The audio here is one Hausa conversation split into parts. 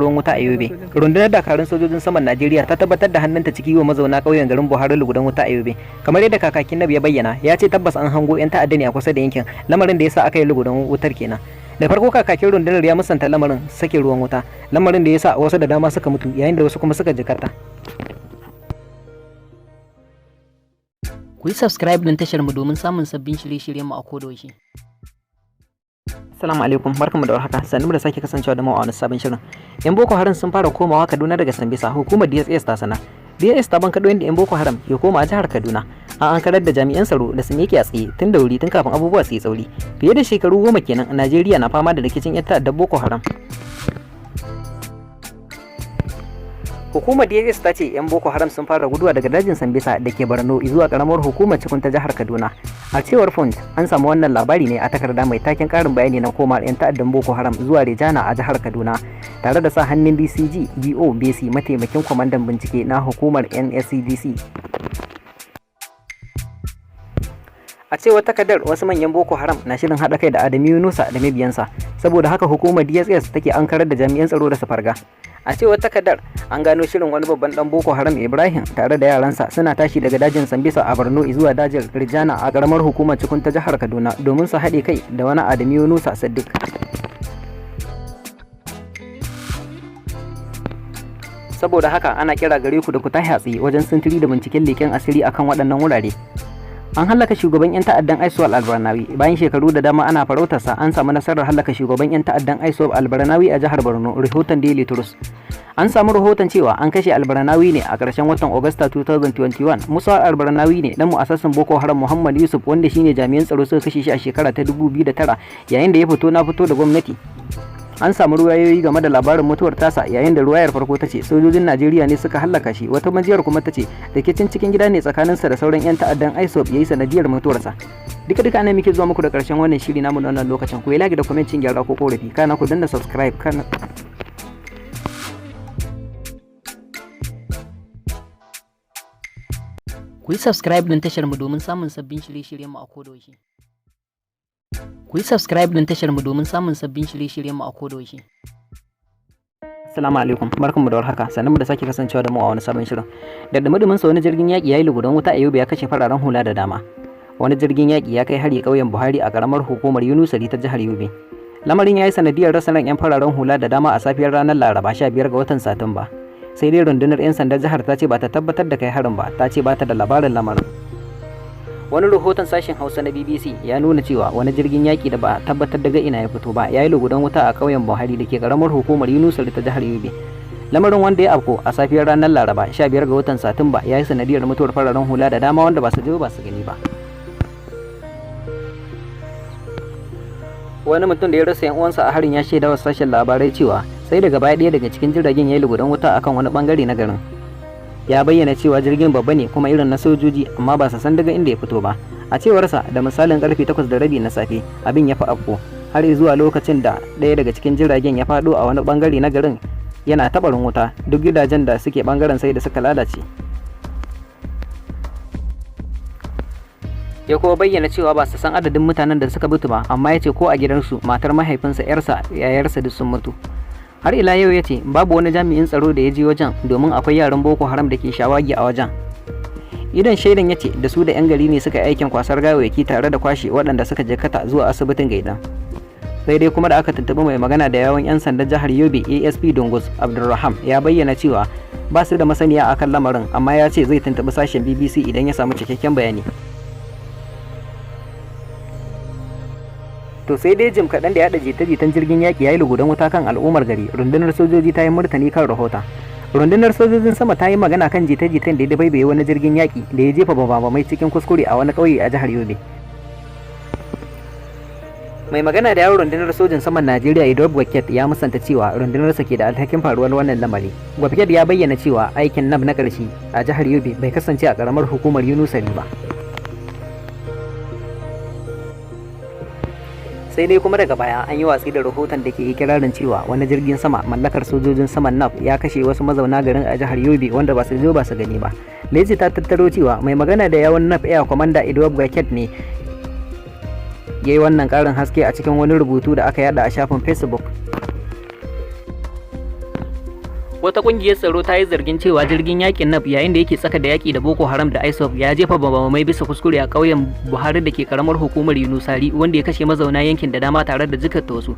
Ruwan wuta a Yobe. Rundunar dakarun sojojin saman Najeriya ta tabbatar da hannunta ciki wa mazauna ƙauyen garin Buhari lugudan wuta a Yobe. Kamar yadda kakakin Nabi ya bayyana, ya ce tabbas an hango 'yan ta'adda ne a kusa da yankin, lamarin da ya sa aka yi lugudan wutar kenan. Da farko kakakin rundunar ya musanta lamarin sake ruwan wuta, lamarin da ya sa wasu da dama suka mutu yayin da wasu kuma suka jikata. Ku yi subscribe din tashar mu domin samun sabbin shirye-shiryen mu a kodayaushe. Assalamu alaikum, barkanmu da warhaka, sannu da sake kasancewa da mu a wani sabon shirin. Yan Boko Haram sun fara komawa Kaduna daga Sambisa, hukumar DSS ta sanar. DSS ta bankaɗo yadda yan Boko Haram ke koma jihar Kaduna. An ankarar da jami'an tsaro da su miƙe a tsaye tun da wuri tun kafin abubuwa su yi tsauri. Fiye da shekaru 10 kenan Najeriya na fama da rikicin 'yan ta'addar Boko Haram. Hukumar DSS ta ce 'yan Boko Haram sun fara guduwa daga dajin Sambisa da ke Borno zuwa karamar hukumar Cikun ta jihar Kaduna. A cewar Fund, an samu wannan labari ne a takarda mai taken karin bayani na koma 'yan ta'addan Boko Haram zuwa Rejana a jihar Kaduna, tare da sa hannun DCG BO Besi, mataimakin kwamandan bincike na hukumar NSCDC. A cewar takardar, wasu manyan Boko Haram na shirin haɗa kai da Adamu Yunusa da mabiyansa, saboda haka hukumar DSS take ankarar da jami'an tsaro da su farga. A cewar takardar, an gano shirin wani babban dan Boko Haram Ibrahim tare da yaransa suna tashi daga dajin Sambisa a Borno zuwa dajin Rijana a karamar hukumar Cikun ta jihar Kaduna domin su haɗe kai da wani Adamu Yunusa Sadiq. Saboda haka ana kira gare ku da ku tashi tsaye wajen sintiri da binciken leƙen asiri akan waɗannan wurare. An hallaka shugaban 'yan ta'addan ISWAP Albarnawi bayan shekaru da dama ana farautarsa. An samu nasarar hallaka shugaban 'yan ta'addan ISWAP Albarnawi a jihar Borno, rahoton Daily Trust. An samu rahoton cewa an kashe Albarnawi ne a ƙarshen watan Agusta 2021. Musa Albarnawi ne dan mu'assasin Boko Haram Muhammad Yusuf, wanda shine jami'an tsaro suka kashe shi a shekara ta 2009 yayin da ya fito na fito da gwamnati. An samu ruwayoyi game da labarin mutuwar tasa, yayin da ruwayar farko ta ce sojojin Najeriya ne suka hallaka shi, wata majiyar kuma ta ce rikicin cikin gida ne tsakaninsa da sauran 'yan ta'addan ISWAP yayi sanadiyar mutuwarsa. Duka duka ana muke zuwa muku da karshen wannan shiri namu na wannan lokacin. Ku yi like da comment, cin gyara ko korafi, kana ku danna subscribe, kana Ku yi subscribe din tashar mu domin samun sabbin shirye-shiryen mu a kodayaushe. Ku yi subscribe din tashar mu domin samun sabbin shirye-shiryen mu a kodayaushe. Assalamu alaikum, barkanmu da warhaka, sannan mu da sake kasancewa da mu a wani sabon shirin. Da dumi sa wani jirgin yaƙi yayi lugudan wuta a Yobe ya kashe fararen hula da dama. Wani jirgin yaƙi ya kai hari ƙauyen Buhari a ƙaramar hukumar Yunusari ta jihar Yobe. Lamarin ya yi sanadiyar rasa ran 'yan fararen hula da dama a safiyar ranar Laraba 15 ga watan Satumba. Sai dai rundunar 'yan sandan jihar ta ce ba ta tabbatar da kai harin ba, ta ce ba ta da labarin lamarin. Wani rahoton sashen Hausa na BBC ya nuna cewa wani jirgin yaƙi da ba a tabbatar daga ina ya fito ba ya yi lugudan wuta a ƙauyen Buhari da ke ƙaramar hukumar Yunusari ta jihar Yobe. Lamarin wanda ya afko a safiyar ranar Laraba 15 ga watan Satumba ya yi sanadiyar mutuwar fararen hula da dama wanda ba su je ba su gani ba. Wani mutum da ya rasa 'yan uwansa a harin ya shaida wa sashen labarai cewa sai daga baya ɗaya daga cikin jiragen ya yi lugudan wuta akan wani bangare na garin. Ya bayyana cewa jirgin babba ne kuma irin na sojoji, amma ba su san daga inda ya fito ba. A cewarsa, da misalin karfe 8:30 na safe abin ya fi afko, har zuwa lokacin da ɗaya daga cikin jiragen ya faɗo a wani bangare na garin yana tabarin wuta, duk gidajen da suke bangaren sai da suka lalace. Ya kuma bayyana cewa ba su san adadin mutanen da suka mutu ba, amma ya ce ko a gidansu matar mahaifinsa, yarsa, yayarsa duk sun mutu. Har ila yau ya ce babu wani jami'in tsaro da ya je wajen domin akwai yaran Boko Haram da ke shawagi a wajen. Idan shaidan ya ce da su da 'yan gari ne suka aikin kwasar gawayyaki tare da kwashe waɗanda suka jikkata zuwa asibitin Gaidan. Sai dai kuma da aka tuntuɓi mai magana da yawon 'yan sandan jihar Yobe, ASP Dungus Abdulraham, ya bayyana cewa ba su da masaniya akan lamarin, amma ya ce zai tuntuɓi sashen BBC idan ya samu cikakken bayani. To sai dai jim kaɗan da yaɗa jita-jitan jirgin yaƙi ya yi lugudan wuta kan al'ummar gari, rundunar sojoji ta yi martani kan rahoton. Rundunar sojojin sama ta yi magana kan jita-jitan da ya dabaibaye wani jirgin yaƙi da ya jefa bamabamai cikin kuskure a wani ƙauye a jihar Yobe. Mai magana da yawon rundunar sojin saman Najeriya, Idris Waket, ya musanta cewa rundunarsa ke da alhakin faruwar wannan lamari. Waket ya bayyana cewa aikin NAB na ƙarshe a jihar Yobe bai kasance a ƙaramar hukumar Yunusari ba. Sai dai kuma daga baya an yi watsi da rahoton da ke ikirarin cewa wani jirgin sama mallakar sojojin saman NAF ya kashe wasu mazauna garin a jihar Yobe wanda ba su zo ba su gani ba. Leji ta tattaro cewa mai magana da yawon NAF Air Commander Edward Gaket ne ya yi wannan karin haske a cikin wani rubutu da aka yada a shafin Facebook. Wata kungiyar tsaro ta yi zargin cewa jirgin yakin NAF, yayin da yake tsaka da yaki da Boko Haram da ISWAP, ya jefa bamamai bisa kuskure a ƙauyen Buhari da ke karamar hukumar Yunusari, wanda ya kashe mazauna yankin da dama tare da jikata wasu.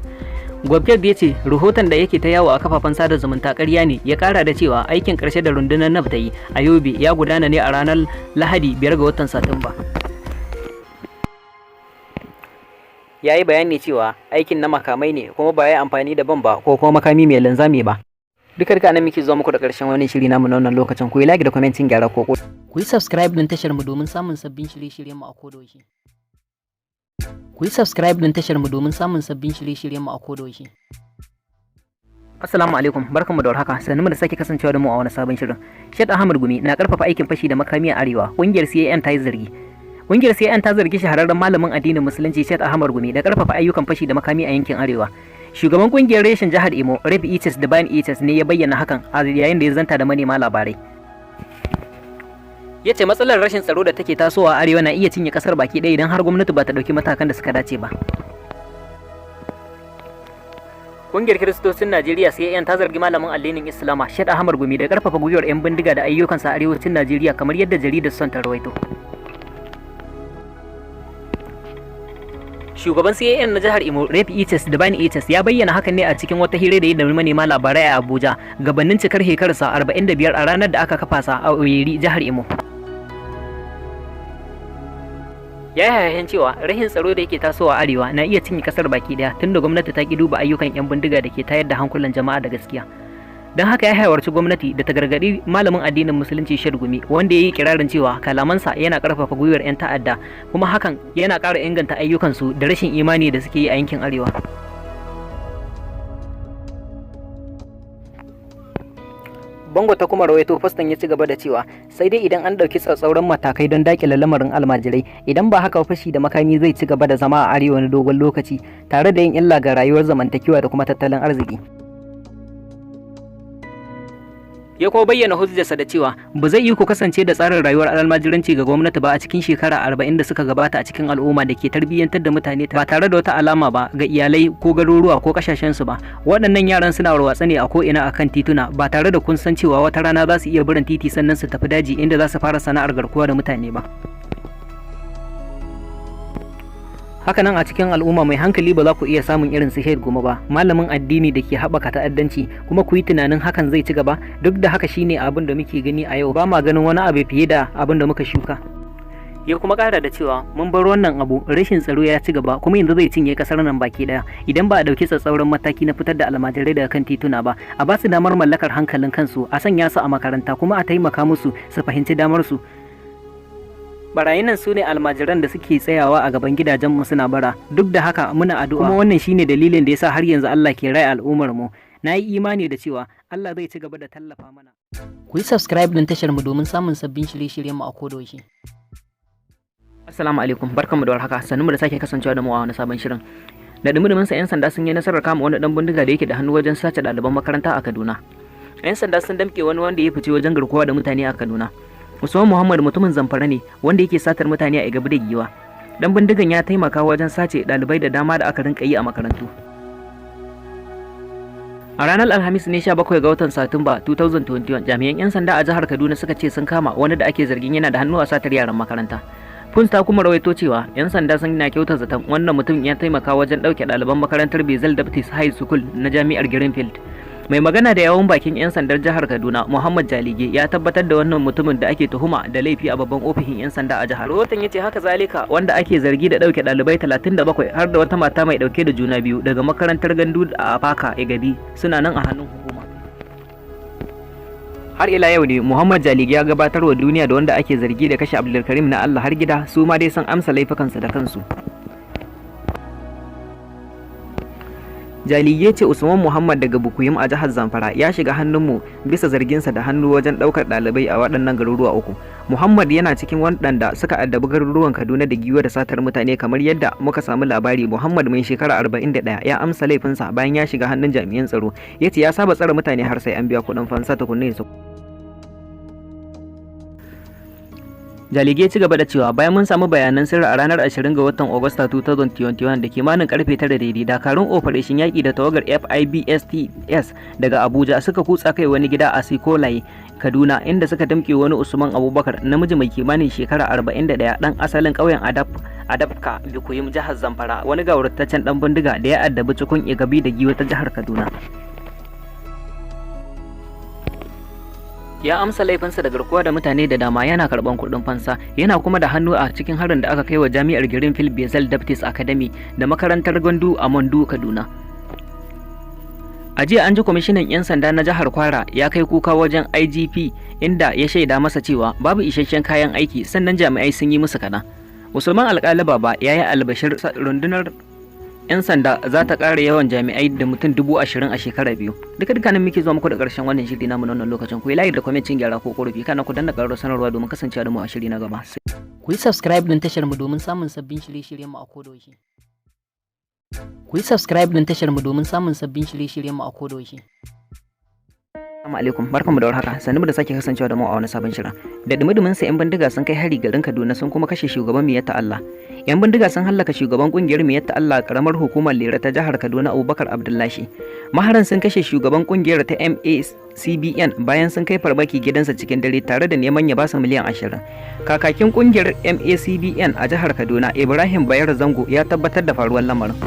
Gwabjar ya ce rahoton da yake ta yawo a kafafen sada zumunta ƙarya ne. Ya ƙara da cewa aikin ƙarshe da rundunar NAF ta yi a Yobe ya gudana ne a ranar Lahadi, 5 ga watan Satumba. Ya yi bayani cewa aikin na makamai ne, kuma ba ya amfani da bam ba ko kuma makami mai linzami ba. Duka duka nan muke zuwa muku da ƙarshen wani shiri namu na wannan lokacin. Ku yi like da commenting, gyara ko Ku yi subscribe din tashar mu domin samun sabbin shirye-shiryen mu a kodayaushe. Ku yi subscribe din tashar mu domin samun sabbin shirye-shiryen mu a kodayaushe. Assalamu alaikum, barkanmu da warhaka, sannu da sake kasancewa da mu a wani sabon shirin. Sheikh Ahmad Gumi na karfafa aikin fashi da makami a Arewa, kungiyar CAN ta yi zargi. Kungiyar CAN ta zargi shahararren malamin addinin Musulunci Sheikh Ahmad Gumi da karfafa ayyukan fashi da makami a yankin Arewa. Shugaban kungiyar reshen jihar Imo, Rev Iches Divine Iches, ne ya bayyana hakan a yayin da ya zanta da manema labarai. Ya ce matsalar rashin tsaro da take tasowa a Arewa na iya cinye kasar baki ɗaya idan har gwamnati ba ta ɗauki matakan da suka dace ba. Kungiyar Kiristocin Najeriya CAN ta zargi malamin addinin Islama Sheikh Ahmad Gumi da karfafa gwiwar 'yan bindiga da ayyukansa a arewacin Najeriya, kamar yadda jaridar Sun ta rawaito. Shugaban CAN na jihar Imo, Rev Iches Divine Iches, ya bayyana hakan ne a cikin wata hira da yi da manema labarai a Abuja gabanin cikar shekararsa 45 a ranar da aka kafa sa a Owerri, jihar Imo. Ya yi hayayen cewa rahin tsaro da yake tasowa Arewa na iya cinye kasar baki daya, tunda gwamnati ta ki duba ayyukan 'yan bindiga da ke tayar da hankulan jama'a da gaskiya. Don haka ya hayawarci gwamnati da ta gargadi malamin addinin Musulunci Sheikh Gumi, wanda ya yi kirarin cewa kalamansa yana karfafa gwiwar 'yan ta'adda, kuma hakan yana ƙara inganta ayyukansu da rashin imani da suke yi a yankin Arewa. Bango ta kuma rawaito faston ya ci gaba da cewa sai dai idan an ɗauki tsatsauran matakai don daƙile lamarin almajirai, idan ba haka fashi da makami zai ci gaba da zama a Arewa na dogon lokaci, tare da yin illa ga rayuwar zamantakewa da kuma tattalin arziki. Ya kuma bayyana hujjarsa da cewa ba zai yi ku kasance da tsarin rayuwar almajiranci ga gwamnati ba a cikin shekara 40 da suka gabata a cikin al'umma da ke tarbiyyantar da mutane ba tare da wata alama ba ga iyalai ko garuruwa ko kasashen su ba. Waɗannan yaran suna warwatsa ne a ko ina akan tituna, ba tare da kun san cewa wata rana za su iya barin titi sannan su tafi daji inda za su fara sana'ar garkuwa da mutane ba. Hakanan a cikin al'umma mai hankali ba za ku iya samun irin su Sheikh Gumi ba, malamin addini da ke haɓaka ta'addanci, kuma ku yi tunanin hakan zai ci gaba. Duk da haka shine abin da muke gani a yau, ba ma ganin wani abu fiye da abin da muka shuka. Ya kuma ƙara da cewa mun bar wannan abu, rashin tsaro ya ci gaba, kuma yanzu zai cinye kasar nan baki daya idan ba a ɗauki tsatsauran mataki na fitar da almajirai daga kan tituna ba, a ba su damar mallakar hankalin kansu, a sanya su a makaranta, kuma a taimaka musu su fahimci damar su. Barayin nan su ne almajiran da suke tsayawa a gaban gidajenmu suna bara. Duk da haka muna addu'a, kuma wannan shine dalilin da yasa har yanzu Allah ke raya al'ummar mu. Na yi imani da cewa Allah zai ci gaba da tallafa mana. Ku yi subscribe din tashar mu domin samun sabbin shirye-shiryen mu a kodayaushe. Assalamu alaikum, barkanmu da warhaka, sannu mu da sake kasancewa da mu a wani sabon shirin. Da dumi sa 'yan sanda sun yi nasarar kama wani dan bindiga da yake da hannu wajen sace ɗaliban makaranta a Kaduna. 'Yan sanda sun damƙe wani wanda ya fice wajen garkuwa da mutane a Kaduna. Usman Muhammad mutumin Zamfara ne wanda yake satar mutane a Igabi da Giwa. Dan bindigan ya taimaka wajen sace ɗalibai da dama da aka rinka yi a makarantu. A ranar Alhamis ne, 17 ga watan Satumba 2021, jami'an 'yan sanda a jihar Kaduna suka ce sun kama wani da ake zargin yana da hannu a satar yaran makaranta. Punch ta kuma rawaito cewa 'yan sanda sun na kyauta zaton wannan mutum ya taimaka wajen ɗauke ɗaliban makarantar Bezel Baptist High School na Jami'ar Greenfield. Mai magana da yawun bakin 'yan sandar jihar Kaduna, Muhammad Jalige, ya tabbatar da wannan mutumin da ake tuhuma da laifi a babban ofishin 'yan sanda a jihar. Rahoton ya ce haka zalika wanda ake zargi da ɗauke ɗalibai 37 har da wata mata mai ɗauke da juna biyu daga makarantar Gandu a Afaka, Igabi, suna nan a hannun hukuma. Har ila yau ne Muhammad Jalige ya gabatar wa duniya da wanda ake zargi da kashe Abdulkarim na Allah har gida, su ma dai sun amsa laifukansu da kansu. Jalige ce Usman Muhammad daga Bukuyum a jihar Zamfara ya shiga hannunmu bisa zarginsa da hannu wajen ɗaukar ɗalibai a waɗannan garuruwa uku. Muhammad yana cikin waɗanda suka addabi garuruwan Kaduna da Giwa da satar mutane, kamar yadda muka samu labari. Muhammad mai shekara 41 ya amsa laifinsa bayan ya shiga hannun jami'an tsaro. Ya ce ya saba tsare mutane har sai an biya kuɗin fansa tukunna ya. Jalige ci gaba da cewa, bayan mun samu bayanan sirri a ranar 20 ga watan Agusta 2021 da kimanin karfe 9 daidai, dakarun operation yaƙi da tawagar FIBSTS daga Abuja suka kutsa kai wani gida a Sikolaye, Kaduna, inda suka damƙe wani Usman Abubakar, namiji mai kimanin shekara 41, dan asalin ƙauyen Adabka, Bikuyum, jihar Zamfara, wani gawurtaccen dan bindiga da ya addabi cikin Igabi da Giwa ta jihar Kaduna. Ya amsa laifinsa da garkuwa da mutane da dama yana karban kuɗin fansa, yana kuma da hannu a cikin harin da aka kai wa jami'ar Greenfield Bethel Baptist Academy da makarantar Gandu a Mandu, Kaduna. A jiya an ji kwamishinan 'yan sanda na jihar Kwara ya kai kuka wajen IGP, inda ya shaida masa cewa babu isasshen kayan aiki, sannan jami'ai sun yi musu kaɗan. Usman Alƙali Baba ya yi albashir rundunar 'yan sanda za ta ƙara yawan jami'ai da mutum 20,000 a shekara 2. Duka dukkanin muke zuwa muku da ƙarshen wannan shiri namu na wannan lokacin. Ku yi like da comment, gyara ko ƙorafi, kana ku danna ƙararrawar sanarwa domin kasancewa da mu a shiri na gaba. Ku yi subscribe din tashar mu domin samun sabbin shirye-shiryen mu a kodayaushe. Ku yi subscribe din tashar mu domin samun sabbin shirye-shiryen mu a kodayaushe. Assalamu alaikum, barkanmu da warhaka, sannu da sake kasancewa da mu a wani sabon shirin. Da dumi sa 'yan bindiga sun kai hari garin Kaduna sun kuma kashe shugaban Miyatta Allah. 'Yan bindiga sun hallaka shugaban kungiyar Miyatta Allah a karamar hukumar Lera ta jihar Kaduna, Abubakar Abdullahi. Maharan sun kashe shugaban kungiyar ta MACBN bayan sun kai farmaki gidansa cikin dare tare da neman ya basu miliyan 20. Kakakin kungiyar MACBN a jihar Kaduna, Ibrahim Bayar Zango, ya tabbatar da faruwar lamarin.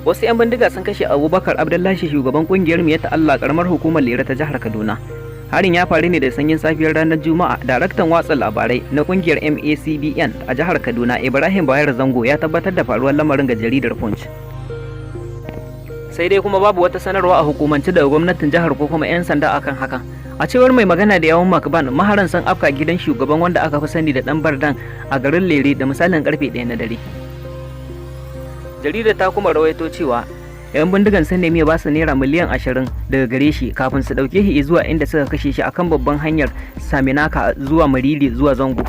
Wasu 'yan bindiga sun kashe Abubakar Abdullahi, shugaban kungiyar Miyatta Allah karamar hukumar Lera ta jihar Kaduna. Harin ya faru ne da sanyin safiyar ranar Juma'a. Daraktan watsa labarai na kungiyar MACBN a jihar Kaduna, Ibrahim Bayar Zango, ya tabbatar da faruwar lamarin ga jaridar Punch. Sai dai kuma babu wata sanarwa a hukumance daga gwamnatin jihar ko kuma 'yan sanda akan hakan. A cewar mai magana da yawun Macban, maharan sun afka gidan shugaban, wanda aka fi sani da Dan Bardan, a garin Lere da misalin karfe 1 na dare. Jaridar ta kuma rawaito cewa 'yan bindigan sun nemi ya ba su naira miliyan 20 daga gare shi kafin su ɗauke shi zuwa inda suka kashe shi akan babban hanyar Saminaka zuwa Marili zuwa Zango.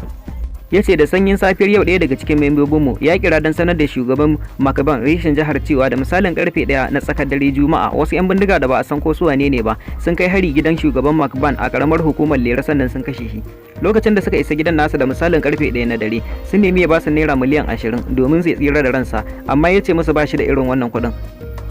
Ya ce, da sanyin safiyar yau ɗaya daga cikin membobinmu ya kira don sanar da shugaban Macban reshen jihar cewa da misalin karfe 1 na tsakar dare Juma'a, wasu 'yan bindiga da ba a san ko su wane ne ba sun kai hari gidan shugaban Macban a karamar hukumar Lera, sannan sun kashe shi. Lokacin da suka isa gidan nasa da misalin karfe 1 na dare, sun nemi ya ba su naira miliyan 20 domin zai tsira da ransa, amma ya ce musu ba shi da irin wannan kuɗin.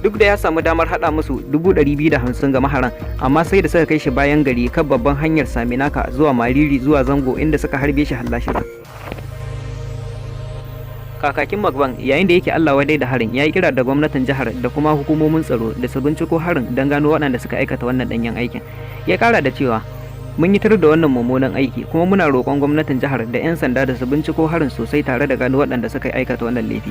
Duk da ya samu damar haɗa musu 250,000 ga maharan, amma sai da suka kai shi bayan gari kan babban hanyar Saminaka zuwa Mariri zuwa Zango, inda suka harbe shi har lahira. Kakakin Macban, yayin da yake Allah wadai da harin, ya yi kira da gwamnatin jihar da kuma hukumomin tsaro da su binciko harin don gano waɗanda suka aikata wannan ɗanyen aikin. Ya kara da cewa, mun yi tir da wannan mummunan aiki, kuma muna roƙon gwamnatin jihar da 'yan sanda da su binciko harin sosai tare da gano waɗanda suka aikata wannan laifi.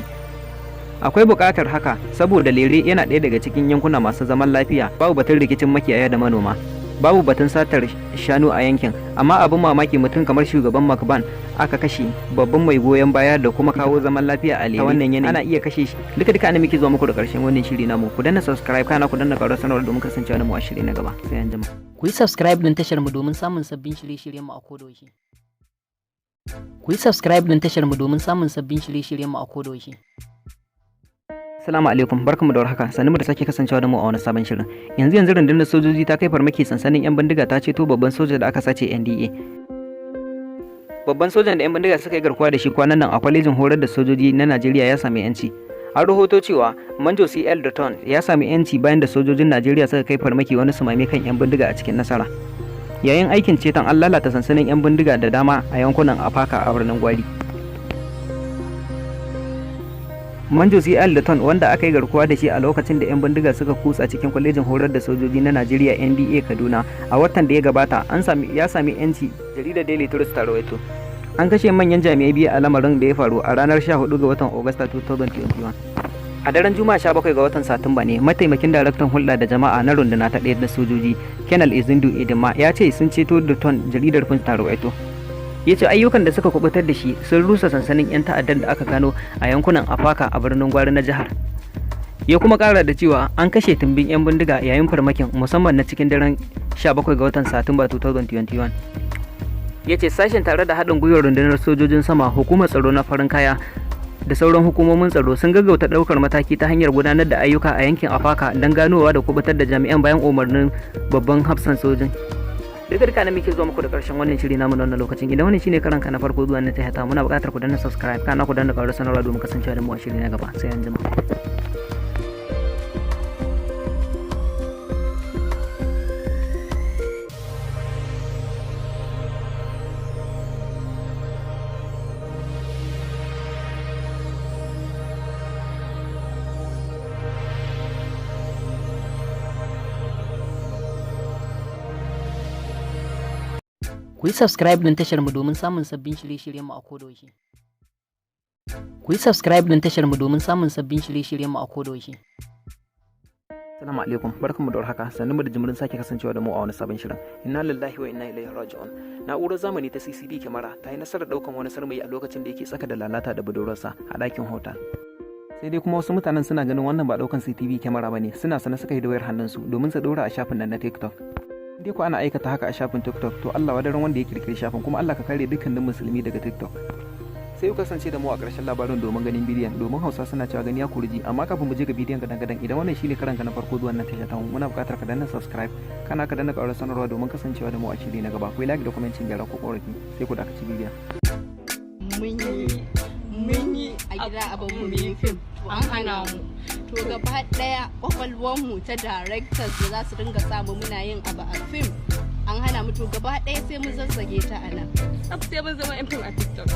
Akwai buƙatar haka saboda Lere yana ɗaya daga cikin yankuna masu zaman lafiya, babu batun rikicin makiyaya da manoma, babu batun satar shanu a yankin, amma abin mamaki mutum kamar shugaban Macban aka kashe, babban mai goyon baya da kuma kawo zaman lafiya a Lere, wannan yanayi ana iya kashe shi. Duka duka ana muke zuwa muku da ƙarshen wannan shiri namu. Ku danna subscribe, kana ku danna ƙararrawar sanarwa domin kasancewa da mu a shiri na gaba. Sai an jima. Ku yi subscribe din tashar mu domin samun sabbin shirye-shiryen mu a kodayaushe. Ku yi subscribe din tashar mu domin samun sabbin shirye-shiryen mu a kodayaushe. Assalamu alaikum, barkamu da warhaka, sannu da sake kasancewa da mu a wani sabon shirin. Yanzu yanzu rundunar sojoji ta kai farmaki sansanin 'yan bindiga, ta ceto babban soja da aka sace NDA. Babban sojan da 'yan bindiga suka yi garkuwa da shi kwanan nan a kwalejin horar da sojoji na Najeriya ya sami 'yanci. An rahoto cewa Manjo CL Dotun ya sami 'yanci bayan da sojojin Najeriya suka kai farmaki wani sumame kan 'yan bindiga a cikin nasara. Yayin aikin ceton, an lalata sansanin 'yan bindiga da dama a yankunan Afaka a birnin Gwari. Manjo CL Dotun, wanda aka yi garkuwa da shi a lokacin da 'yan bindiga suka kutsa cikin kwalejin horar da sojoji na Najeriya NDA Kaduna a watan da ya gabata, an sami ya sami 'yanci, jaridar Daily Trust ta rawaito. An kashe manyan jami'ai biyu a lamarin da ya faru a ranar 14 ga watan Agusta 2021. A daren Juma'a 17 ga watan Satumba ne mataimakin daraktan hulɗa da jama'a na runduna ta ɗaya na sojoji, Kenal Izindu Idima, ya ce sun ceto Dotun, jaridar Punch ta rawaito. Ya ce ayyukan da suka kubutar da shi sun rusa sansanin 'yan ta'addan da aka gano a yankunan Afaka a birnin Gwari na jihar. Ya kuma kara da cewa an kashe tumbin 'yan bindiga yayin farmakin, musamman na cikin daren 17 ga watan Satumba 2021. Ya ce sashen, tare da haɗin gwiwar rundunar sojojin sama, hukumar tsaro na farin kaya da sauran hukumomin tsaro, sun gaggauta ɗaukar mataki ta hanyar gudanar da ayyuka a yankin Afaka don ganowa da kubutar da jami'an bayan umarnin babban hafsan sojin. Duka duka ne muke zuwa muku da karshen wannan shiri namu na wannan lokacin. Idan wannan shine karanka na farko zuwa na tashar, muna buƙatar ku danna subscribe, kana ku danna ƙararrawar sanarwa domin kasancewa da mu a shiri na gaba. Sai an jima. Ku yi subscribe din tashar mu domin samun sabbin shirye-shiryen mu a kodayaushe. Ku yi subscribe din tashar mu domin samun sabbin shirye-shiryen mu a kodayaushe. Assalamu alaikum, barkanmu da warhaka, sannu mu da jimirin sake kasancewa da mu a wani sabon shirin. Inna lillahi wa inna ilaihi raji'un. Na'urar zamani ta CCTV kyamara ta yi nasarar daukan wani sarmayi a lokacin da yake tsaka da lalata da budurwarsa a ɗakin hotel. Sai dai kuma wasu mutanen suna ganin wannan ba daukan CCTV kyamara bane, suna sane suka yi da wayar hannunsu domin su ɗora a shafin nan na TikTok. Dai ko ana aikata haka a shafin TikTok, to Allah wadaran wanda ya kirkiri shafin, kuma Allah ka kare dukkanin musulmi daga TikTok. Sai ku kasance da mu a ƙarshen labarin domin ganin bidiyon, domin Hausa suna cewa gani ya kurji. Amma kafin mu je ga bidiyon gadan gadan, idan wannan shine karanka na farko zuwa nan tasha ta, muna buƙatar ka danna subscribe, kana ka danna ƙararrawar sanarwa domin kasancewa da mu a shiri na gaba. Ku yi like da comment, gyara ko ƙorafi, sai ku dakaci bidiyon. Mun yi a gida abin mu yi fim, an hana mu. To, gaba daya kwakwalwar mu ta directors da za su dinga samu muna yin abu a fim, an hana mu. To, gaba daya sai mun zazzage ta a nan. Tsaf sai mun zama 'yan fim a TikTok.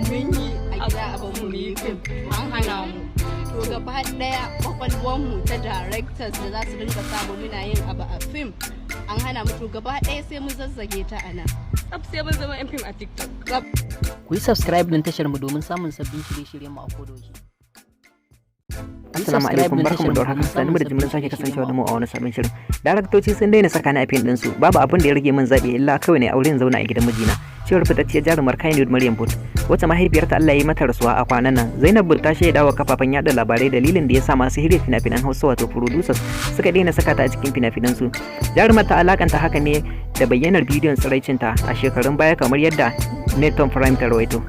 Mun yi a gida abin mu yi fim, an hana mu. To, gaba daya kwakwalwar mu ta directors da za su dinga samu muna yin abu a fim, an hana mu. To, gaba daya sai mun zazzage ta a nan. Tsaf sai mun zama 'yan fim a TikTok. Ku yi subscribe din tashar mu domin samun sabbin shirye-shiryen mu a kodayaushe. Assalamu alaikum, barkamu da warhaka, sannu mu da jimirin sake kasancewa da mu a wani sabon shirin. Daraktoci sun daina saka ni a fim ɗinsu, babu abin da ya rage min zaɓi illa kawai ne aure in zauna a gidan mijina. Cewar fitacciyar jarumar Kannywood Maryam Booth, wacce mahaifiyarta Allah ya yi mata rasuwa a kwanan nan. Zainab Booth ta shaida wa kafafen yada labarai dalilin da ya sa masu shirya fina-finan Hausa, wato producers, suka daina saka ta a cikin fina-finan su. Jarumar ta alakanta haka ne da bayyanar bidiyon tsiraicinta a shekarun baya, kamar yadda Neton Prime ta rawaito.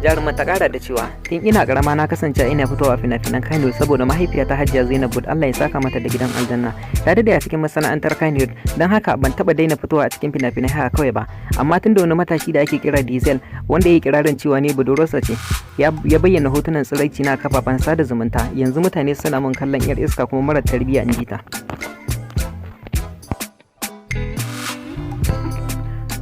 Jarumar ta kara da cewa, "Tun ina karama na kasance ina fitowa fina-finan Kano saboda mahaifiyata Hajiya Zainab Bud, Allah ya saka mata da gidan aljanna, ta dade a cikin masana'antar Kano, don haka ban taba daina fitowa a cikin fina-finai haka kawai ba. Amma tun da wani matashi da ake kira Diesel, wanda ya yi kirarin cewa ne budurwarsa ce, ya bayyana hotunan tsiraici na kafafen sada zumunta, yanzu mutane suna mun kallon yar iska kuma mara tarbiyya," in ji ta.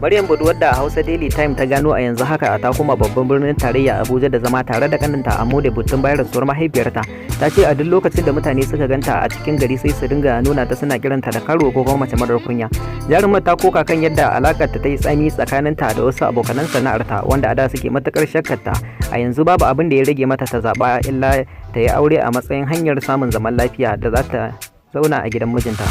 Maryam Bud, wadda a Hausa Daily Time ta gano a yanzu haka ta koma babban birnin tarayya Abuja da zama tare da kaninta Amode Butun bayan rasuwar mahaifiyarta, ta ce a duk lokacin da mutane suka ganta a cikin gari sai su dinga nuna ta suna kiranta da karuwa ko kuma mace marar kunya. Jarumar ta koka kan yadda alakar ta yi tsami tsakaninta da wasu abokanan sana'arta wanda a da suke matukar shakkarta. A yanzu babu abin da ya rage mata ta zaba illa ta yi aure a matsayin hanyar samun zaman lafiya da za ta zauna a gidan mijinta.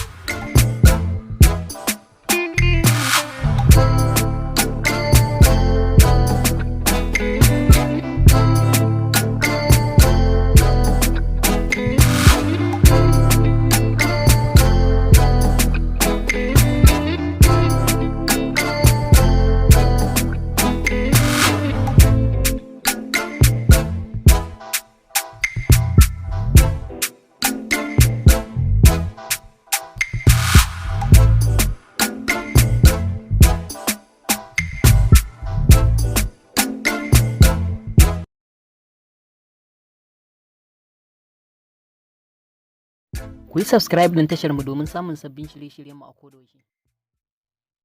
Ku yi subscribe din tashar mu domin samun sabbin shirye-shiryen mu a kodayaushe.